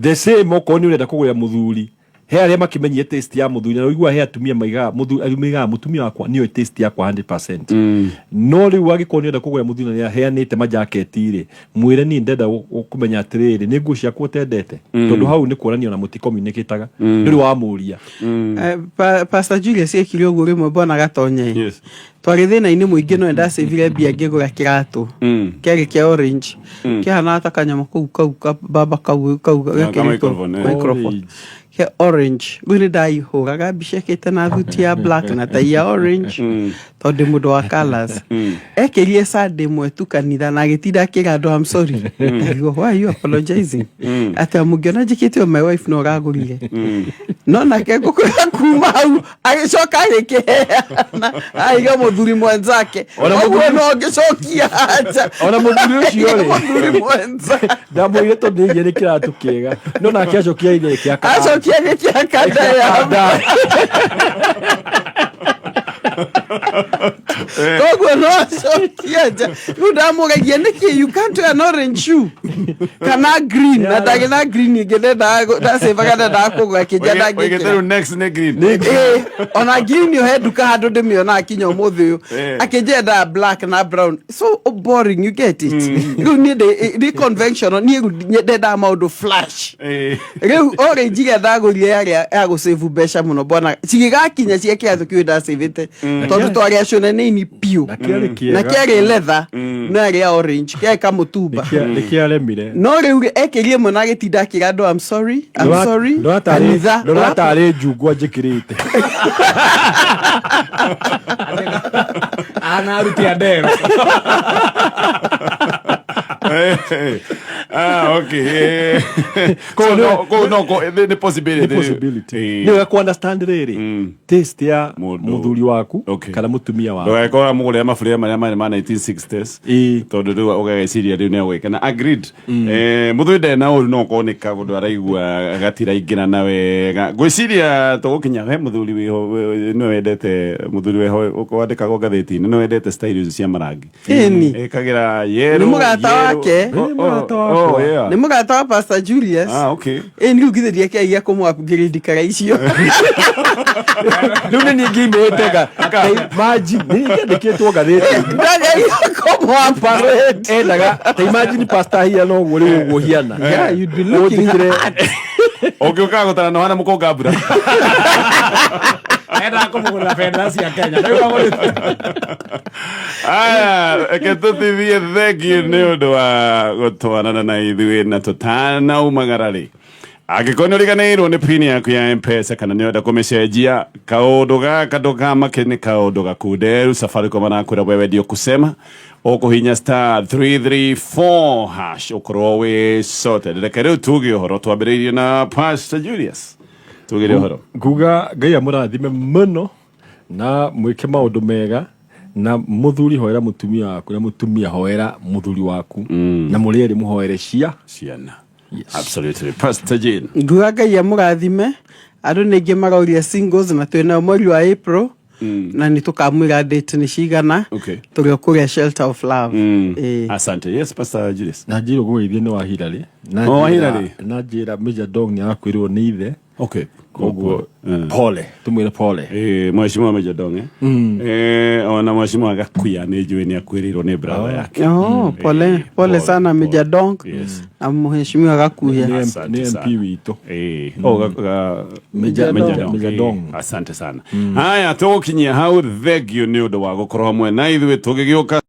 the same okorwo nĩ ũrenda kũgũrĩra mũthuri he arĩa makĩmenyie taste ya mũthuri na ũiguaga he atumia maigaga mũthuri arĩa maigaga mũtumia wakwa nĩoĩ taste yakwa 100% no rĩu angĩkorwo nĩ ũrenda kũgũrĩra mũthuri na nĩ aheanĩte majaketi rĩ mwĩre niĩ ndenda kũmenya atĩrĩrĩ nĩ nguo ciakwa ũtendete tondũ hau nĩ kuonania ona mũticommunicataga ndũrĩ wamũria. Pastor Julius ekire ũguo rĩmwe mbona gatonye twarĩ thĩna-inĩ mũingĩ no ndacĩvire mbia ngĩgũra kĩratũ kĩarĩ kĩa orange kĩhanaga ta kanyamũ kau kau baba kau kau ka gekĩrĩtwo microphone, eh. microphone kĩa orange rĩu nĩ ndaihũraga mbica ĩkĩte na thuti ya black na tai ya orange tondũ ndĩ mũndũ wa colours ekĩrie Sunday ĩmwe tu kanitha na agĩtinda akĩra andũ I'm sorry. Ndaigua, why are you apologizing atĩ mũngĩona njĩkĩte ũũ, my wife no ũragũrire no nake ngũkwĩra kuma hau agĩcoka agĩkĩheana aiga mũthuri mwenzake Ona ũguo mũthuri- no ngĩcokia anja Ona mũthuri ũcio rĩ. mũthuri mwenza ndamwĩrire tondũ nĩ nĩ kĩratũ kĩega no nake acokia ithe kĩa acokia gĩkĩa kanda ya koguo no acokia nja rĩu ndamũragia nĩkĩ you can't wear an orange shoe kana green na ndarĩ na green ĩngĩ ndacĩvaga ndendaga kũgũra kĩnja Oigĩte ndangĩkĩra rĩu next nĩ green. Ĩĩ, ona green ĩyo he nduka handũ ndĩmĩonaga kinya ũmũthĩ ũyũ Eh. akĩnjenda black na brown so boring you get it rĩu niĩ ndĩ conventional niĩ rĩu ndendaga maũndũ flash rĩu orange ĩrĩa ndagũrire yarĩ ya gũcĩvu mbeca mũno bwana cigĩgakinya cia kĩratũ kĩu ndacĩvĩte tondũ twarĩ acio nini piũ kĩarĩ kĩega. na kĩarĩ leather no yarĩ ya orange kĩarĩ kamũtumba nĩkĩaremire no rĩu ekĩrie ĩmwe na agĩtinda akĩra andũ I'm sorry I'm sorry kanitha ndora tarĩ njungwa njĩkĩrĩte ana aruti a ndero Ah, okay. So no, no, nĩ possibility. Nĩ possibility. Nĩ wega ku understand rĩrĩ taste ya mũthuri waku kana mũtumia waku ndũgagĩkorwo mũgũrĩra maburia marĩa marĩ ma 1960s tondũ rĩu ũgagĩciria rĩu nĩ agwĩka na agreed mũthuri ndarĩ na ũru no ũkorwo nĩ kaũndũ araigua gatiraingĩra na wega ngwĩciria tũgũkinya he mũthuri wĩho nĩwe wendete mũthuri wĩho wandĩkagwo ngathĩti-inĩ nĩwe wendete style icio cia marangi Ĩni. ĩkagĩra yellow nĩ mũrata yellow. wake Oh, oh, yeah. nĩ mũrata wa Pastor Julius Ah, okay. ĩ nĩ rĩu githĩ kĩa kũmũ upgrade kara icio rĩu nĩ niĩ ngĩimĩte nga imagine nĩ kĩandĩkĩtwo ngathĩti ndagaria kũmũ upgrade endaga ta imagine pastor hiana ũguo rĩu ũguo hiana Yeah, you'd be looking Ũnjĩkĩre- ũngĩũkaga gũtara na wana mũkũnga mbura endaga kũmũgũrĩra bendera cia Kenya rĩu agũrĩte aya reke tũtithie thengiũ nĩ ũndũ wa gũtwarana na ithuĩ na tũtanaumagara rĩ angĩkorwo nĩ ũriganĩirwo nĩ pini yaku ya mpesa kana nĩ ũrenda kũmĩcenjia kaũndũ gaka ndũkamake nĩ kaũndũ gakunderu safaricom arakwĩra wewe ndio kusema ũkũhinya star 334 hash ũkorwo wĩ sorted reke rĩu tuge ũhoro twambĩrĩirie na Pastor Julius tugire ũhoro nguga ngai amũrathime mũno na mwĩke maũndũ mega na mũthuri hoera mũtumia waku na mũtumia hoera mũthuri waku na mũrĩ erĩ mũhoere cia ciana. Absolutely. Pastor Jane. Nguga ngai amũrathime Andũ nĩ aingĩ maroria singles na twĩnayo mweri wa April na nĩ tũkamwĩra date nĩ cigana. Tũrĩ o kũrĩa Shelter of Love. Ĩĩ. Asante. Yes, Pastor Julius. Na njĩra ũgũgeithia nĩ wa Hillary. Na Oh, wa Hillary. Na njĩra Major Dong nĩ arakuĩrwo nĩ ithe. Koguo pole, tumwĩre pole. Eh, mheshimiwa Major Dong, eh? Eh, ona mheshimiwa Gakuya nĩ njũĩ nĩ akuĩrĩirwo nĩ brother yake. Oh, pole pole sana Major Dong na mheshimiwa Gakuya. Asante Nĩ MP sana. witũ. Eh, oh, Major Dong. Major Eh, Dong. Asante sana. Haya, tũgũkinyia hau. Thengio nĩ ũndũ wa gũkorwo hamwe na ithuĩ tũgĩgĩũka.